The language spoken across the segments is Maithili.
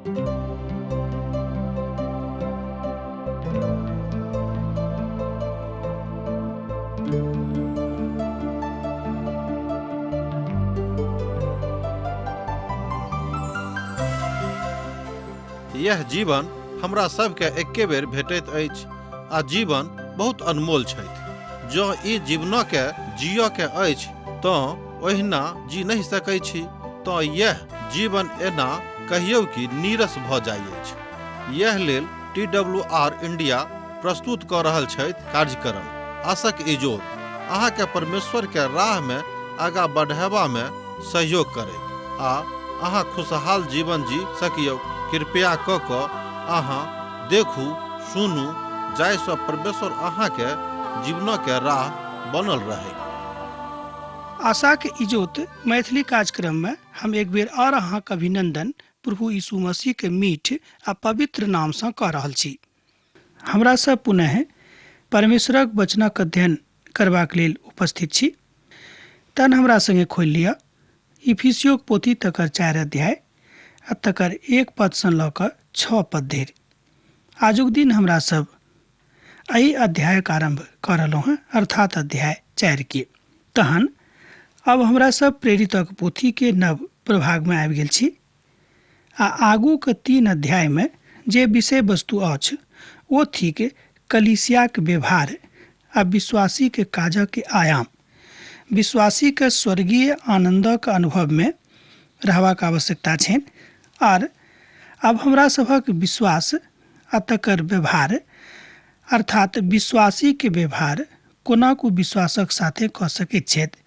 यह जीवन हमरा सबके एके बेर भेटैत अछि आ जीवन बहुत अनमोल छथि। जँ ई जीवनके जियऽ के अछि तँ ओहिना जी नहि सकै छी तँ यैह जीवन एना कहियौ कि नीरस भऽ जाइ अछि। यैह लेल टी डब्ल्यू आर इंडिया प्रस्तुत कऽ रहल छथि कार्यक्रम आशक इजोत अहाँके परमेश्वर के राह मे आगा बढ़ेबा मे सहयोग करैत आ अहाँ खुशहाल जीवन जी सकियौ। कृपया कऽ कऽ अहाँ देखू सुनू जाहिसँ परमेश्वर अहाँके जीवनके राह बनल रहै। आशाक इजोत मैथिली कार्यक्रममे हम एक बेर आओर अहाँक अभिनंदन प्रभु यीशु मसीहके मीठ आ पवित्र नामसँ कऽ रहल छी। हमरा सब पुनः परमेश्वरक वचनक अध्ययन करबाक लेल उपस्थित छी। तहन हमरा संगे खोलि लिअ इफिसियोक पोथी तकर 4 अध्याय आ तकर 1 पदसँ लऽ कऽ 6 पद धरि। आजुक दिन हमरा सब एहि अध्यायक आरम्भ कऽ रहलहुँ हेँ, अर्थात अध्याय 4 के। तहन अब हमरा सब प्रेरितक पोथीके नव प्रभागमे आबि गेल छी आ आगूक 3 अध्यायमे जे विषय वस्तु अछि ओ थिक कलीसियाक व्यवहार आ विश्वासीके काजक आयाम। विश्वासीके स्वर्गीय आनन्दक अनुभवमे रहबाक आवश्यकता छनि आर आब हमरा सभक विश्वास आ तकर व्यवहार अर्थात विश्वासीके व्यवहार कोना को विश्वासक साथे कऽ सकैत छथि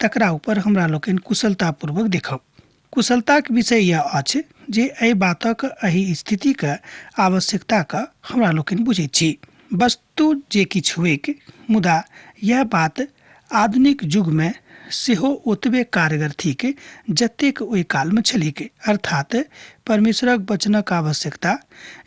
तकरा ऊपर हमरा लोकनि कुशलतापूर्वक देखब। कुशलताक विषय यह अछि जे एहि बातक एहि स्थितिक आवश्यकताक हमरा लोकनि बुझैत छी। वस्तु जे किछु होइक, मुदा यह बात आधुनिक युगमे सेहो ओतबे कारगर थिक जतेक ओहि कालमे छलैक। अर्थात परमेश्वरक वचनक आवश्यकता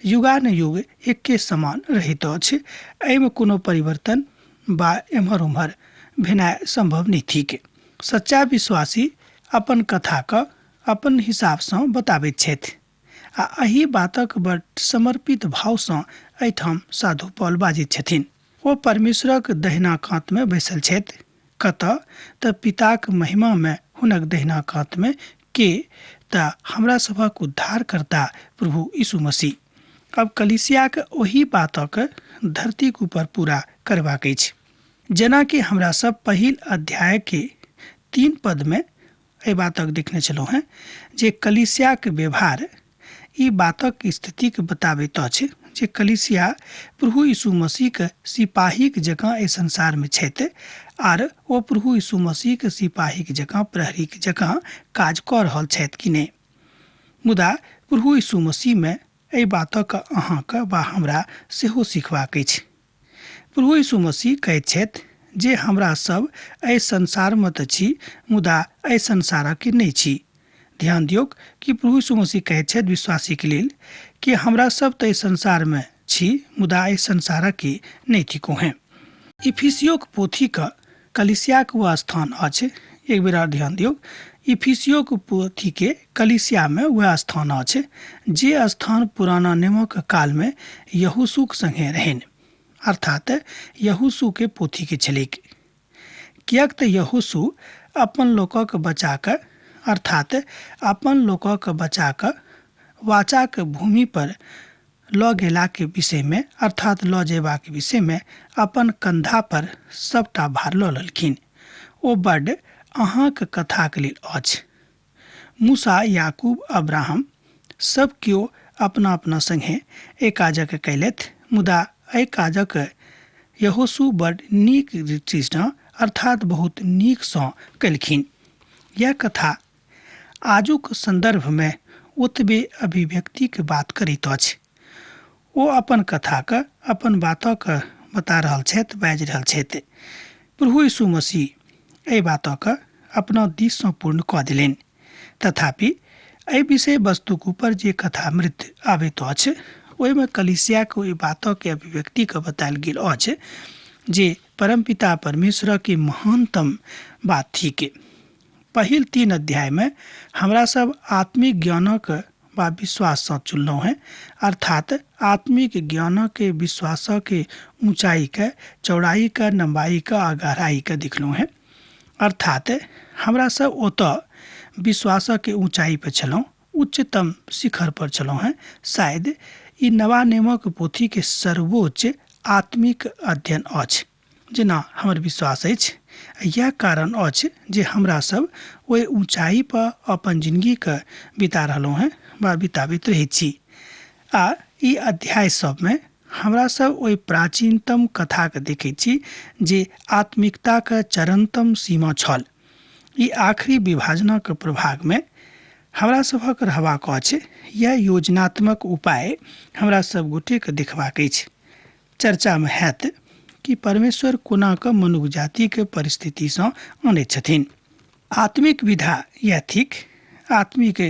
युगानुयुग एके समान रहैत अछि। एहिमे कोनो परिवर्तन बा एम्हर ओम्हर भेनाइ सम्भव नहि थिक। सच्चा विश्वासी अपन कथाक अपन हिसाबसँ बताबैत छथि आ एहि बातक बड समर्पित भावसँ एहिठाम साधु पॉल बाजैत छथिन। ओ परमेश्वरक दहिना कातमे बैसल छथि। कतऽ? तऽ पिताक महिमामे हुनक दहिना कातमे। के? तऽ हमरा सभक उद्धारकर्ता प्रभु यीशु मसीह। अब कलीसियाक ओहि बातक धरतीक ऊपर पूरा करबाक अछि। जेनाकि हमरा सब पहिल अध्यायके 3 पदमे एहि बातक देखने छलहुँ हेँ जे कलीसियाक व्यवहार ई बातक स्थितिके बताबैत अछि जे कलीसिया प्रभु यीशु मसीहके सिपाहीक जकाँ एहि संसारमे छथि आर ओ प्रभु यीशु मसीहके सिपाहीक जकाँ प्रहरीक जकाँ काज कऽ रहल छथि कि नहि। मुदा प्रभु यीशु मसीहमे एहि बातक अहाँके वा हमरा सेहो सीखबाक अछि। प्रभु यीशु मसीह कहैत छथि जे हमरा सब एहि संसारमे तऽ छी मुदा एहि संसारक नहि छी। ध्यान दियौक कि प्रभु यीशु मसीह कहैत छथि विश्वासीके लेल कि हमरा सब तऽ एहि संसारमे छी मुदा एहि संसारक नहि थिकहुँ हेँ। इफिसियोक पोथीक कलीसियाक ओ स्थान अछि, एक बेर आर ध्यान दियौक, इफिसियोक पोथीके कलीसियामे वएह स्थान अछि जे स्थान पुराना नियमक कालमे यहोशूक संगे रहनि, अर्थात यहोशूके पोथीके छलैक। किएक तऽ यहोशू अपन लोकक बचा कऽ, अर्थात अपन लोकक बचा कऽ वाचाक भूमि पर लऽ गेलाक विषयमे, अर्थात लऽ जयबाक विषयमे अपन कन्धा पर सबटा भार लऽ लेलखिन। ओ बड्ड अहाँक कथाक लेल अछि। मूसा, याकूब, अब्राहम सब केओ अपना अपना संगे एहि काजक कयलथि, मुदा एहि काजक यहोशू बड्ड नीक रीतिसँ, अर्थात बहुत नीकसँ कयलखिन। यैह कथा आजुक सन्दर्भमे ओतबे अभिव्यक्तिक बात करैत अछि। ओ अपन कथाक, अपन बातक बता रहल छथि, बाजि रहल छथि। प्रभु यीशु मसीह एहि बातक अपना दिससँ पूर्ण कऽ देलनि। तथापि एहि विषय वस्तुक ऊपर जे कथामृत आबैत अछि ओहिमे कलीसियाक ओहि बातक अभिव्यक्तिके बतायल गेल अछि जे परमपिता परमेश्वरक ई महानतम बात थिक। पहिल 3 अध्यायमे हमरा सब आत्मिक ज्ञानक वा विश्वाससँ चुनलहुँ हेँ, अर्थात आत्मिक ज्ञानके विश्वासके ऊँचाइके, चौड़ाइके, लम्बाइके आ गहराइके देखलहुँ हेँ। अर्थात हमरा सब ओतऽ विश्वासके ऊँचाइ पर छलहुँ, उच्चतम शिखर पर छलहुँ हेँ। शायद ई नवा नियमक पोथीके सर्वोच्च आत्मिक अध्ययन अछि, जेना हमर विश्वास अछि। इएह कारण अछि जे हमरा सब ओहि ऊँचाइ पर अपन जिनगीके बिता रहलहुँ हेँ वा बिताबैत रहैत छी। आ ई अध्याय सबमे हमरा सब ओहि प्राचीनतम कथाके देखैत छी जे आत्मिकताके चरमतम सीमा छल। ई आखिरी विभाजनक प्रभागमे हमरा सभक रहबाक अछि। यह योजनात्मक उपाय हमरा सब गोटेके देखबाक अछि। चर्चामे हैत कि परमेश्वर कोना कऽ मनुख जातिके परिस्थितिसँ अनैत छथिन। आत्मिक विधा यह थिक, आत्मिक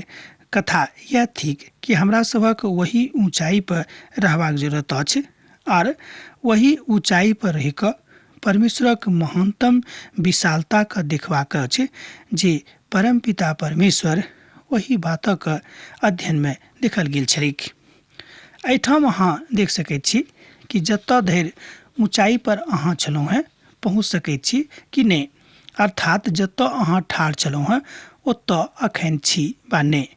कथा यह थिक कि हमरा सभक वही ऊँचाइ पर रहबाक जरूरत अछि आर वही ऊँचाइ पर रहि कऽ परमेश्वरक महानतम विशालताके देखबाक अछि जे परमपिता परमेश्वर ओहि बातक अध्ययनमे देखल गेल छलैक। एहिठाम अहाँ देख सकैत छी कि जतऽ धरि ऊँचाइ पर अहाँ छलहुँ हेँ पहुँच सकैत छी कि नहि, अर्थात जतऽ अहाँ ठाढ़ छलहुँ हेँ ओतऽ अखन छी वा नहि।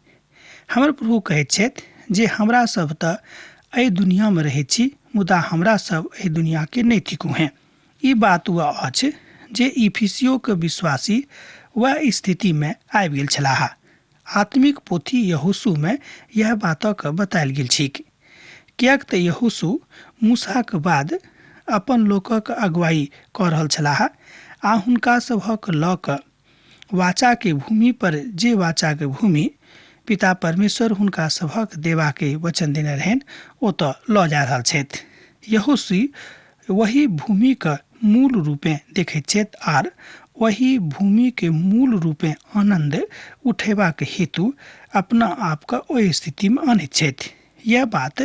हमर प्रभु कहैत छथि जे हमरा सब तऽ एहि दुनियामे रहैत छी, मुदा हमरा सब एहि दुनियाके नहि थिकहुँ हेँ। ई बात वएह अछि जे इफिसियोके विश्वासी वएह स्थितिमे आबि गेल छलाह। आत्मिक पोथी यहोशूमे यह बातक बतायल गेल छैक, किएक तऽ यहोशू मूसाक बाद अपन लोकक अगुवाई कऽ रहल छलाह आ हुनका सभक लऽ कऽ वाचाके भूमि पर, जे वाचाके भूमि पिता परमेश्वर हुनका सभक देबाके वचन देने रहनि, ओतऽ लऽ जा रहल छथि। यहोशू वही भूमिके मूल रूपेँ देखैत छथि आर वही भूमिके मूल रूपेँ आनन्द उठेबाक हेतु अपना आपके ओहि स्थितिमे अनैत छथि। यह बात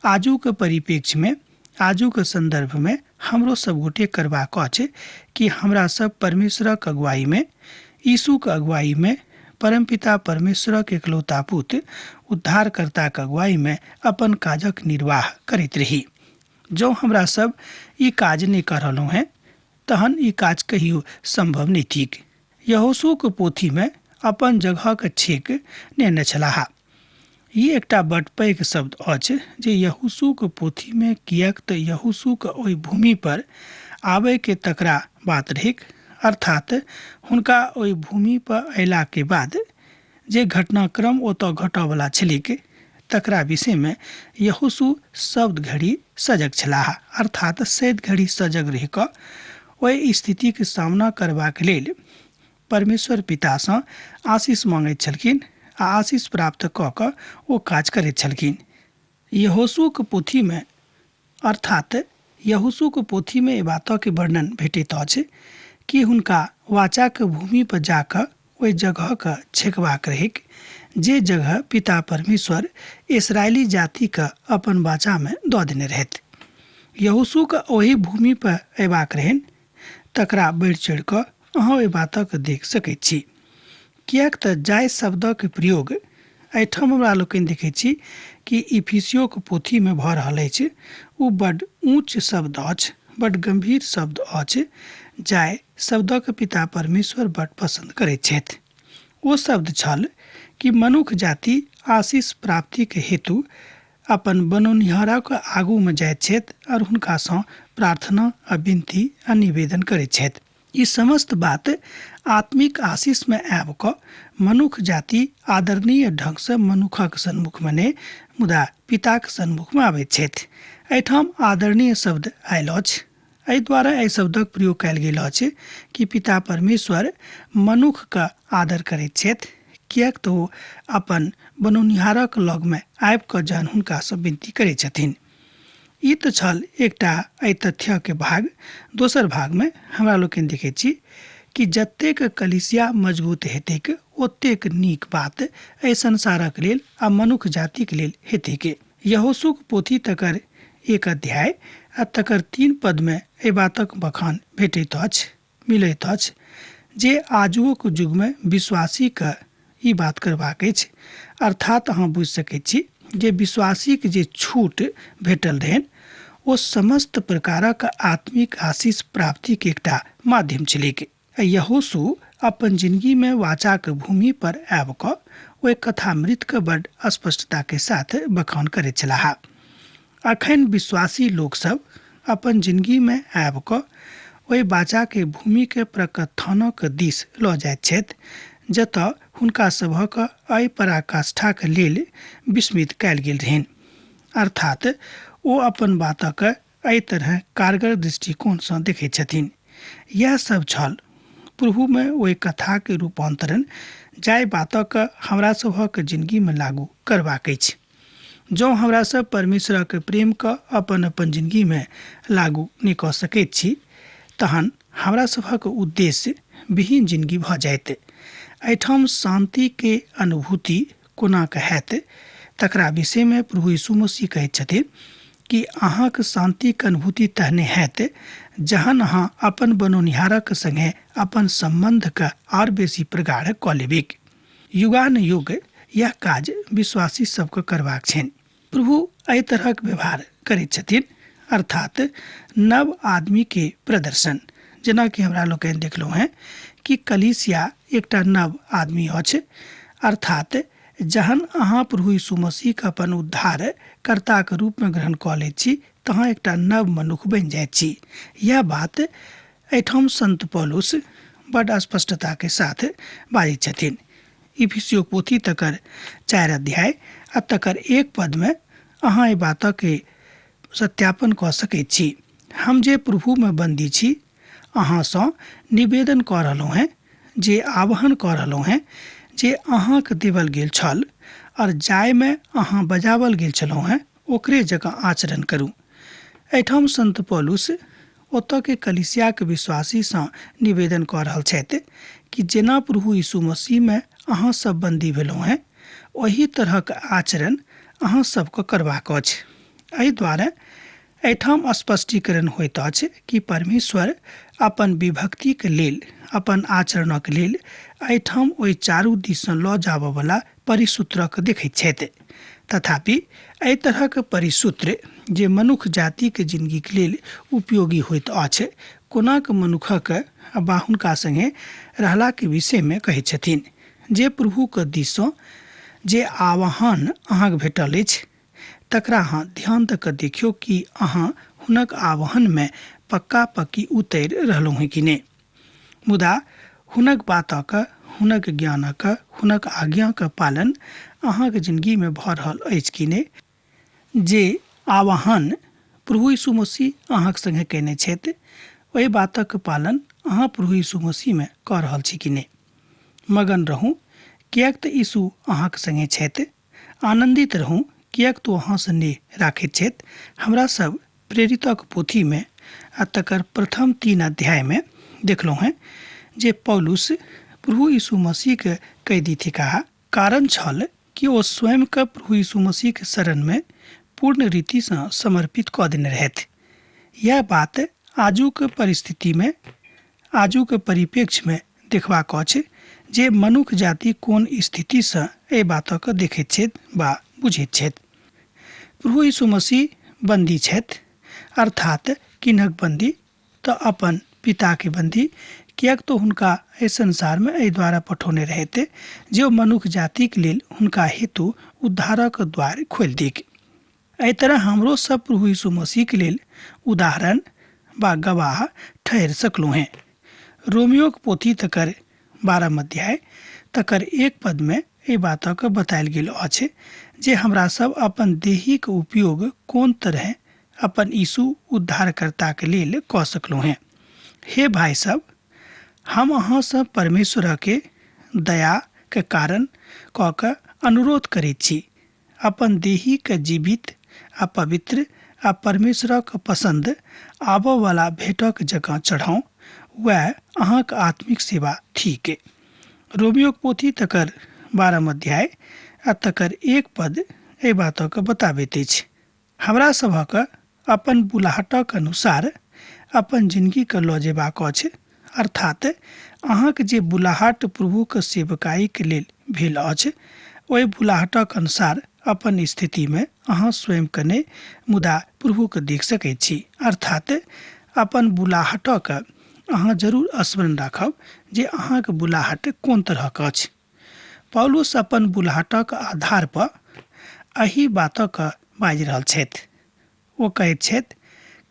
आजुके परिप्रेक्ष्यमे, आजुके सन्दर्भमे हमरो सब गोटे करबाक अछि कि हमरा सब परमेश्वरक अगुवाईमे, यीशुके अगुवाईमे, परमपिता परमेश्वरक एकलौता पुत्र उद्धारकर्ताक अगुवाईमे अपन काजक निर्वाह करैत रही। जँ हमरा सब ई काज नहि कऽ रहलहुँ हेँ तहन ई काज कहियो सम्भव नहि थिक। यहोशूक पोथीमे अपन जगहक छेक नेने छलाह। ई एकटा बड पैघ शब्द अछि जे यहोशूक पोथीमे, किएक तऽ यहोशूक ओहि भूमि पर आबयके तकरा बात रहैक, अर्थात हुनका ओहि भूमि पर अयलाके बाद जे घटनाक्रम ओतऽ घटऽवला छलैक तकरा विषयमे यहोशू शब्द घड़ी सजग छलाह, अर्थात सैद घड़ी सजग रहि कऽ ओहि स्थितिके सामना करबाक लेल परमेश्वर पितासँ आशीष माँगैत छलखिन आ आशीष प्राप्त कऽ कऽ ओ काज करैत छलखिन। यहोशूक पोथीमे, अर्थात यहोशूक पोथीमे एहि बातक वर्णन भेटैत अछि कि हुनका वाचाक भूमि पर जाकऽ ओहि जगहक छेकबाक रहैक जे जगह पिता परमेश्वर इसराइली जातिके अपन वाचामे दऽ देने रहथि। यहोशूक ओहि भूमि पर अयबाक रहनि, तकरा बढ़ि चढ़ि कऽ अहाँ ओहि बातक देख सकैत छी, किएक तऽ जाहि शब्दक प्रयोग एहिठाम हमरा लोकनि देखैत छी कि इफिसियोक पोथीमे भऽ रहल अछि ओ बड्ड ऊँच शब्द अछि, बड्ड गम्भीर शब्द अछि, जाहि शब्दक पिता परमेश्वर बड्ड पसन्द करैत छथि। ओ शब्द छल कि मनुख जाति आशीष प्राप्तिक हेतु अपन बनौनिहारक आगूमे जाइत छथि आओर हुनकासँ प्रार्थना आ विनती आ निवेदन करैत छथि। ई समस्त बात आत्मिक आशीषमे आबि कऽ मनुख जाति आदरणीय ढङ्गसँ मनुखक सन्मुखमे नहि, मुदा पिताक सन्मुखमे आबैत छथि। एहिठाम आदरणीय शब्द आयल अछि। एहि द्वारा एहि शब्दक प्रयोग कयल गेल अछि कि पिता परमेश्वर मनुखके आदर करैत छथि, किएक तऽ ओ अपन बनौनिहारक लगमे आबि कऽ जहन हुनकासँ विनती करैत छथिन। ई तऽ छल एकटा एहि तथ्यके भाग। दोसर भागमे हमरा लोकनि देखैत छी कि जतेक कलीसिया मजबूत हेतैक ओतेक नीक बात एहि संसारक लेल आ मनुख जातिक लेल हेतैक। यहोशूक पोथी तकर 1 अध्याय आ तकर 3 पदमे एहि बातक बखान भेटैत अछि, मिलैत अछि जे आजुओक युगमे विश्वासीके ई बात करबाक अछि। अर्थात अहाँ बुझि सकैत छी जे विश्वासीके जे छूट भेटल रहनि ओ समस्त प्रकारक आत्मिक आशीष प्राप्तिके एकटा माध्यम छलैक। यहोशू अपन जिंदगीमे वाचाक भूमि पर आबि कऽ ओहि कथामृतके बड स्पष्टताके साथ बखान करैत छलाह। अखन विश्वासी लोकसभ अपन जिंदगीमे आबि कऽ ओहि वाचाके भूमिके प्रकथनक दिस लऽ जाइत छथि, जतऽ हुनका सभक एहि पराकाष्ठाक लेल विस्मित कयल गेल रहनि। अर्थात ओ अपन बातक एहि तरह कारगर दृष्टिकोणसँ देखैत छथिन। इएह सब छल प्रभुमे ओहि कथाके रूपान्तरण जाहि बातक हमरा सभक जिंदगीमे लागू करबाक अछि। जँ हमरा सब परमेश्वरक प्रेमके अपन अपन जिंदगीमे लागू नहि कऽ सकैत छी तहन हमरा सभक उद्देश्य विहीन जिंदगी भऽ जायत। एहिठाम शान्तिके अनुभूति कोना कऽ हैत तकरा विषयमे प्रभु यीशु मसीह कहैत छथिन कि अहाँके शान्तिके अनुभूति तहने हैत जहन अहाँ अपन बनौनिहारक संगे अपन सम्बन्धके आर बेसी प्रगाढ़ कऽ लेबिक। युगानुयुग यह काज विश्वासी सबके करबाक छनि। प्रभु एहि तरहक व्यवहार करैत छथिन, अर्थात नव आदमीके प्रदर्शन। जेनाकि हमरा लोकनि देखलहुँ हेँ कि कलीसिया एकटा नव आदमी अछि, अर्थात जहन अहाँ प्रभु यीशु मसीहके अपन उद्धार कर्ताके रूपमे ग्रहण कऽ लैत छी तहाँ एकटा नव मनुख बनि जाइत छी। यह बात एहिठाम संत पौलुस बड स्पष्टताके साथ बाजैत छथिन। इफिसियो पोथी तकर 4 अध्याय आ तकर 1 पदमे अहाँ एहि बातके सत्यापन कऽ सकैत छी। हम जे प्रभुमे बन्दी छी अहाँसँ निवेदन कऽ रहलहुँ हेँ, जे आह्वान कऽ रहलहुँ हेँ जे अहाँके देवल गेल छल और जाहिमे अहाँ बजावल गेल छलहुँ हेँ ओकरे जकाँ आचरण करू। एहिठाम संत पौलुस ओतऽके कलीसियाके विश्वासीसँ निवेदन कऽ रहल छथि कि जेना प्रभु यीशु मसीहमे अहाँ सब बन्दी भेलहुँ हेँ ओही तरहक आचरण अहाँ सबके करबाक अछि। एहि दुआरे एहिठाम स्पष्टीकरण होइत अछि कि परमेश्वर अपन विभक्तिके लेल, अपन आचरणक लेल एहिठाम ओहि चारू दिससँ लऽ जाबऽवला परिसूत्रक देखैत छथि। तथापि एहि तरहक परिसूत्र जे मनुख जातिके जिंदगीके लेल उपयोगी होइत अछि कोनाक मनुखक बा हुनका संगे रहलाके विषयमे कहैत छथिन जे प्रभुके दिससँ जे आह्वान अहाँके भेटल अछि तकरा अहाँ ध्यान दऽ कऽ देखियौ कि अहाँ हुनक आह्वानमे पक्का पक्की उतरि रहलहुँ हेँ कि नहि। मुदा हुनक बातक, हुनक ज्ञानक, हुनक आज्ञाक पालन अहाँके जिंदगीमे भऽ रहल अछि कि नहि। जे आह्वान प्रभु यीशु मसीह अहाँके संगे कयने छथि ओहि बातक पालन अहाँ प्रभु यीशु मसीहमे कऽ रहल छी कि नहि। मगन रहू किएक तऽ यीशु अहाँके संगे छथि। आनन्दित रहू किएक तऽ अहाँसँ नेह राखैत छथि। हमरा सब प्रेरितक पोथीमे आ तकर प्रथम 3 अध्यायमे देखलहुँ हेँ जे पौलुस प्रभु यीशु मसीहके कैदी थिकाह। कारण छल कि ओ स्वयंके प्रभु यीशु मसीहके शरणमे पूर्ण रीतिसँ समर्पित कऽ देने रहथि। यह बात आजुक परिस्थितिमे, आजुक परिप्रेक्ष्यमे देखबाक अछि जे मनुख जाति कोन स्थितिसँ एहि बातक देखैत छथि बा बुझैत छथि। प्रभु यीशु मसीह बन्दी छथि, अर्थात किन्हक बन्दी तऽ अपन पिताके बन्दी, किएक तऽ हुनका एहि संसारमे एहि द्वारा पठौने रहैत जे ओ मनुख जातिके लेल हुनका हेतु उद्धारक द्वार खोलि दिक। एहि तरह हमरो सब प्रभु यीशु मसीहके लेल उदाहरण बा गवाह ठहरि सकलहुँ हेँ। रोमियोक पोथी तकर 12 अध्याय तकर 1 पदमे एहि बातक बतायल गेल अछि जे हमरा सब अपन देहीक उपयोग कोन तरह अपन यीशु उद्धारकर्ताके लेल कऽ सकलहुँ हेँ। हे भाइ सब, हम अहाँसँ परमेश्वरके दयाके कारण कऽ कऽ अनुरोध करैत छी, अपन देहीके जीवित आ पवित्र आ परमेश्वरक पसन्द आबऽवला भेटक जकाँ चढ़ाउ, वएह अहाँक आत्मिक सेवा थिक। रोमियोक पोथी तकर 12 अध्याय आ तकर 1 पद एहि बातक बताबैत अछि। हमरा सभक अपन बुलाहटक अनुसार अपन जिंदगीके लऽ जेबाक अछि, अर्थात अहाँके जे बुलाहट प्रभुके सेवकाईके लेल भेल अछि, ओहि बुलाहटक अनुसार अपन स्थितिमे अहाँ स्वयंके नहि मुदा प्रभुके देख सकैत छी। अर्थात अपन बुलाहटक अहाँ जरूर स्मरण राखब जे अहाँके बुलाहट कोन तरहक अछि। पौलुस अपन बुलाहटक आधार पर एहि बातक बाजि रहल छथि। ओ कहैत छथि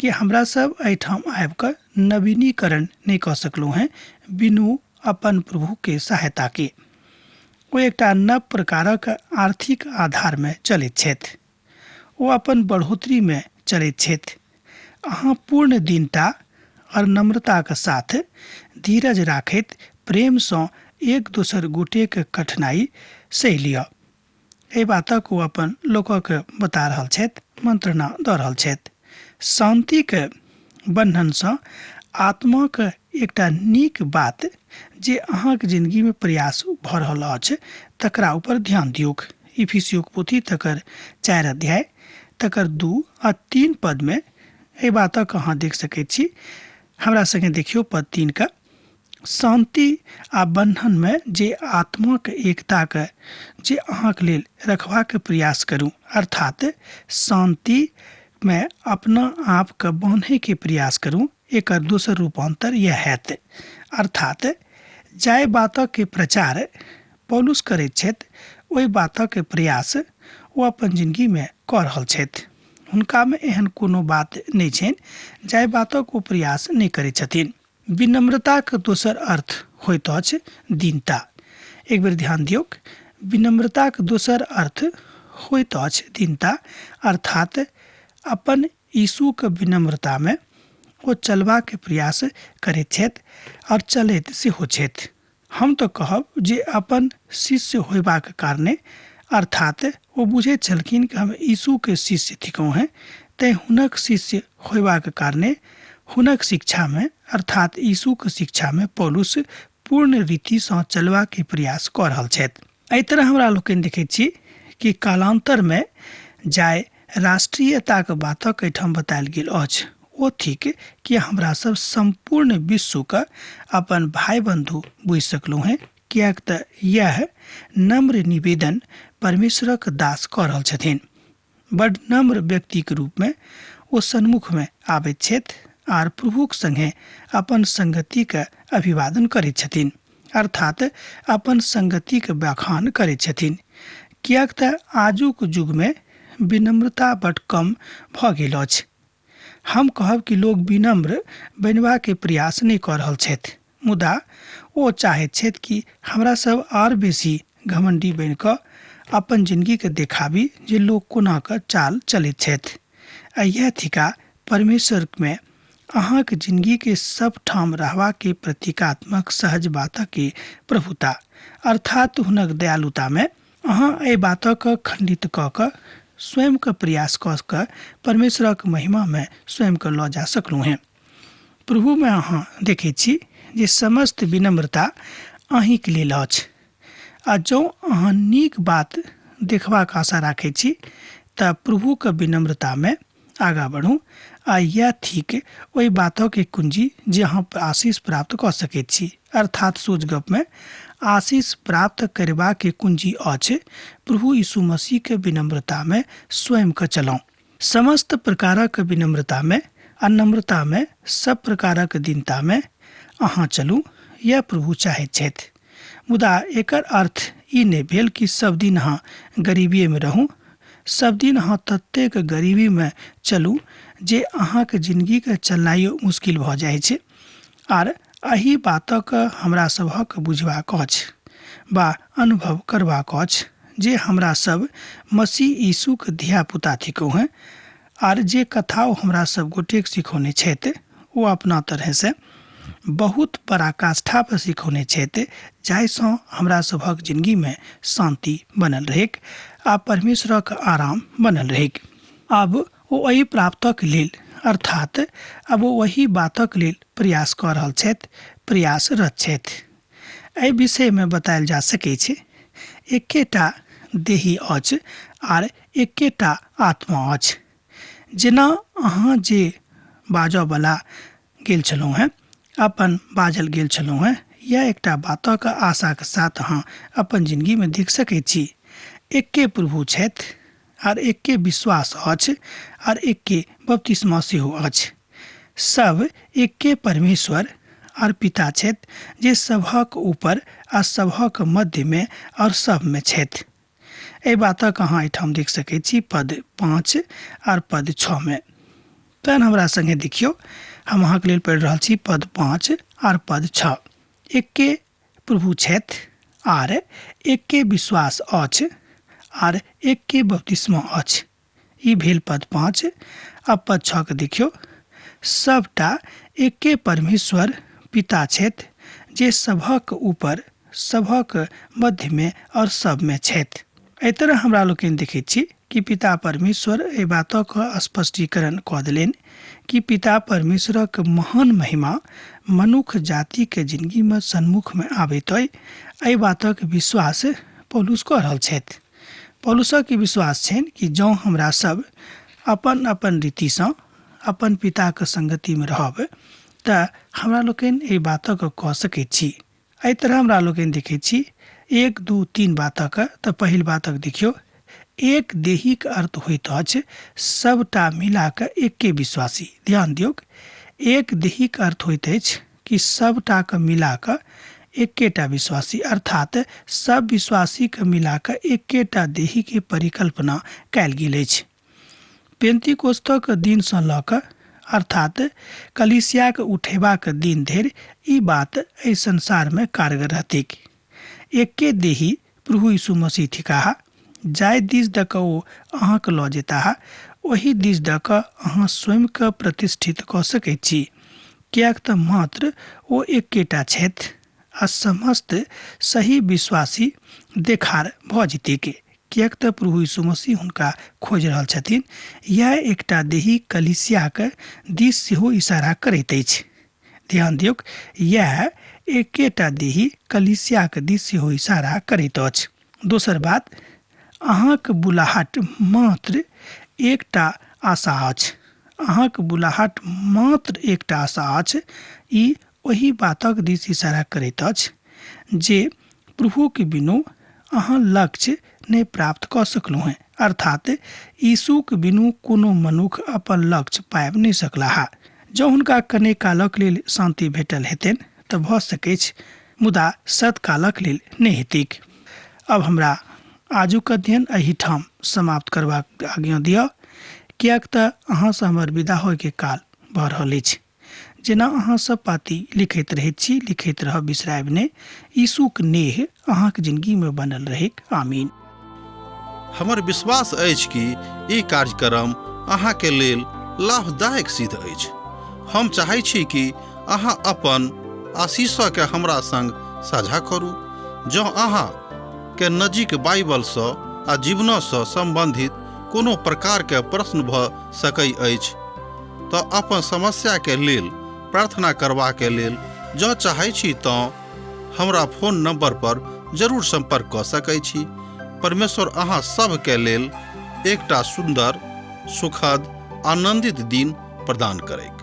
कि हमरा सब एहिठाम आबि कऽ नवीनीकरण नहि कऽ सकलहुँ हेँ बिनु अपन प्रभुके सहायताके। ओ एकटा नव प्रकारक आर्थिक आधारमे चलैत छथि। ओ अपन बढ़ोतरीमे चलैत छथि। अहाँ पूर्ण दीनता और नम्रताक साथ धीरज राखैत प्रेमसँ एक दोसर गोटेक कठिनाइ सहि लिअ। एहि बातक ओ अपन लोकक बता रहल छथि, मंत्रणा दऽ रहल छथि। शान्तिक बन्धनसँ आत्माक एकटा नीक बात जे अहाँक जिनगीमे प्रयास भऽ रहल अछि तकरा ऊपर ध्यान दियौक। इफिसियोक पोथी तकर 4 अध्याय तकर 2 आ 3 पदमे एहि बातक अहाँ देख सकैत छी। हमरा संगे देखियौ पद 3 का। शान्ति आ बन्धनमे जे आत्माक एकताक जे अहाँक लेल रखबाक प्रयास करू, अर्थात शान्तिमे अपना आपके बान्हैके प्रयास करू, एकर दोसर रूपान्तर यह हैत। अर्थात जाहि बातक प्रचार पौलुस करैत छथि ओहि बातक प्रयास ओ अपन जिनगीमे कऽ रहल छथि। हुनकामे एहन कोनो बात नहि छनि जाहि बातक ओ प्रयास नहि करैत छथिन। विनम्रताक दोसर अर्थ होइत अछि दीनता। एक बेर ध्यान दियौक, विनम्रताक दोसर अर्थ होइत अछि दीनता, अर्थात अपन यीशुक विनम्रतामे ओ चलबाक प्रयास करैत छथि और चलैत सेहो छथि। हम तऽ कहब जे अपन शिष्य होयबाक कारणे, अर्थात ओ बुझैत छलखिन कि हम यीशुके शिष्य थिकहुँ हेँ, तैँ हुनक शिष्य होयबाक कारणे हुनक शिक्षामे, अर्थात यीशुक शिक्षामे पौलुस पूर्ण रीतिसँ चलबाके प्रयास कऽ रहल छथि। एहि तरह हमरा लोकनि देखैत छी कि कालान्तरमे जाय राष्ट्रीयताक बातक एहिठाम बतायल गेल अछि, ओ थिक कि हमरा सब सम्पूर्ण विश्वके अपन भाई बन्धु बुझि सकलहुँ हेँ, किएक तऽ इएह नम्र निवेदन परमेश्वरक दास कऽ रहल छथिन। बड नम्र व्यक्तिके रूपमे ओ सन्मुखमे आबैत छथि आर प्रभुक संगे अपन संगतिके अभिवादन करैत छथिन, अर्थात अपन संगतिके बखान करैत छथिन। किएक तऽ आजुक युगमे विनम्रता बड कम भऽ गेल अछि। हम कहब कि लोग विनम्र बनबाके प्रयास नहि कऽ रहल छथि, मुदा ओ चाहैत छथि कि हमरा सब आर बेसी घमंडी बनि कऽ अपन जिनगीके देखाबी जे लोक कोना कऽ चाल चलैत छथि। आ इएह थिका परमेश्वरमे अहाँक जिनगीके सब ठाम रहबाके प्रतीकात्मक सहज बातके प्रभुता, अर्थात हुनक दयालुतामे अहाँ एहि बातक खंडित कऽ कऽ स्वयंके प्रयास कऽ कऽ परमेश्वरक महिमामे स्वयंके लऽ जा सकलहुँ हेँ। प्रभुमे अहाँ देखैत छी जे समस्त विनम्रता अहीँके लेल अछि, आ जँ अहाँ नीक बात देखबाक आशा राखैत छी तऽ प्रभुके विनम्रतामे आगाँ बढ़ू, आ इएह थिक ओहि बातक एक कुंजी जे अहाँ आशीष प्राप्त कऽ सकैत छी। अर्थात सोझ गपमे आशीष प्राप्त करबाक कुंजी अछि प्रभु यीशु मसीहके विनम्रतामे स्वयंके चलाउ। समस्त प्रकारक विनम्रतामे आ नम्रतामे, सब प्रकारक दीनतामे अहाँ चलू, यैह प्रभु चाहैत छथि। मुदा एकर अर्थ ई नहि भेल कि सब दिन अहाँ गरीबीएमे रहू, सब दिन अहाँ ततेक गरीबीमे चलू जे अहाँके जिनगीके चलनाइयो मुश्किल भऽ जाइ छै। आर एहि बातक हमरा सभक बुझबाक अछि वा अनुभव करबाक अछि जे हमरा सब मसीह यीशुक धियापुता थिकहुँ हेँ, आर जे कथा ओ हमरा सब गोटेक सिखौने छथि ओ अपना तरहसँ बहुत पराकाष्ठा पर सिखौने छथि, जाहिसँ हमरा सभक जिनगीमे शान्ति बनल रहैक आ परमेश्वरक आराम बनल रहैक। आब ओ एहि प्राप्तक लेल, अर्थात आब ओ ओहि बातक लेल प्रयास कऽ रहल छथि, प्रयासरत छथि। एहि विषयमे बतायल जा सकैछ, एकेटा देही अछि आर एकेटा आत्मा अछि। जेना अहाँ जे बाजऽवला गेल छलहुँ हेँ, अपन बाजल गेल छलहुँ हेँ, इएह एकटा बातक आशाक साथ अहाँ अपन जिनगीमे देख सकैत छी। एक्के प्रभु छथि आर एक्के विश्वास अछि आर एक्के बपतिस्मा सेहो अछि। सब एक्के परमेश्वर आर पिता छथि जे सभक ऊपर आ सभक मध्यमे और सबमे छथि। एहि बातक अहाँ एहिठाम देख सकैत छी पद 5 आर पद 6 मे। तहन हमरा संगे देखियौ, हम अहाँके लेल पढ़ि रहल छी पद 5 आर पद 6। एक्के प्रभु छथि आर एक्के विश्वास अछि आर एक्के बपतिस्मा अछि। ई भेल पद 5। अब पद 6 के देखियौ, सबटा एक्के परमेश्वर पिता छथि जे सभक ऊपर, सभक मध्यमे और सबमे छथि। एहि तरह हमरा लोकनि देखैत छी कि पिता परमेश्वर एहि बातक स्पष्टीकरण कऽ देलनि कि पिता परमेश्वरक महान महिमा मनुख जातिके जिनगीमे सन्मुखमे आबैत अइ। एहि बातक विश्वास पौलुस कऽ रहल छथि। पौलुसक ई विश्वास छनि कि जँ हमरा सब अपन अपन रीतिसँ अपन पिताक संगतिमे रहब तऽ हमरा लोकनि एहि बातक कऽ सकैत छी। एहि तरह हमरा लोकनि देखैत छी 1 2 3 बातक। तऽ पहिल बातक देखियौ, एक देहीक अर्थ होइत अछि सबटा मिला कऽ एके विश्वासी। ध्यान दियौक, एक देहीक अर्थ होइत अछि कि सबटाके मिला कऽ एकेटा विश्वासी, अर्थात सब विश्वासीके मिला कऽ एकेटा देहीके परिकल्पना कयल गेल अछि। पेंतिकोस्तक दिनसँ लऽ कऽ अर्थात कलीसियाके उठेबाक दिन धरि ई बात एहि संसारमे कारगर रहतैक। एके देही प्रभु यीशु मसीह थिकाह। जाहि दिस दऽ कऽ ओ अहाँके लऽ जेताह ओहि दिस दऽ कऽ अहाँ स्वयंके प्रतिष्ठित कऽ सकैत छी, किएक तऽ मात्र ओ एकेटा छथि आ समस्त सही विश्वासी देखार भऽ जेतैक, किएक तऽ प्रभु यीशु मसीह हुनका खोजि रहल छथिन। इएह एकटा देही कलीसियाक दिस सेहो इशारा करैत अछि। ध्यान दियौक, इएह एकेटा देही कलीसियाक दिस सेहो इशारा करैत अछि। दोसर बात, अहाँक बुलाहट मात्र एकटा आशा अछि। अहाँक बुलाहट मात्र एकटा आशा अछि। ई ओहि बातक दिस इशारा करैत अछि जे प्रभुके बिनु अहाँ लक्ष्य नहि प्राप्त कऽ सकलहुँ हेँ, अर्थात यीशुक बिनु कोनो मनुख अपन लक्ष्य पाबि नहि सकलाह। जँ हुनका कने कालक लेल शान्ति भेटल हेतनि तऽ भऽ सकैछ, मुदा सत्कालक लेल नहि हेतैक। अब हमरा आजुक अध्ययन एहिठाम समाप्त करबाक आज्ञा दिअ, किएक तऽ अहाँसँ हमर विदा होइके काल भऽ रहल अछि। जेना अहाँ सब पाती लिखैत रहैत छी, लिखैत रहब, बिसरायब नहि। यीशुक नेह अहाँक जिनगी में बनल रहैक। आमीन। हमर विश्वास अछि कि ई कार्यक्रम अहाँके लेल लाभदायक सिद्ध अछि। हम चाहै छी कि अहाँ अपन आशीषके हमरा संग साझा करू। जँ अहाँ के नजीक बाइबलसँ आ जीवनसँ सम्बन्धित कोनो प्रकारके प्रश्न भऽ सकै अछि तऽ अपन समस्याके लेल प्रार्थना करबाके लेल जँ चाहै छी तँ हमरा फोन नंबर पर जरूर संपर्क कऽ सकै छी। परमेश्वर अहाँ सभके लेल एकटा सुन्दर, सुखद, आनंदित दिन प्रदान करैक।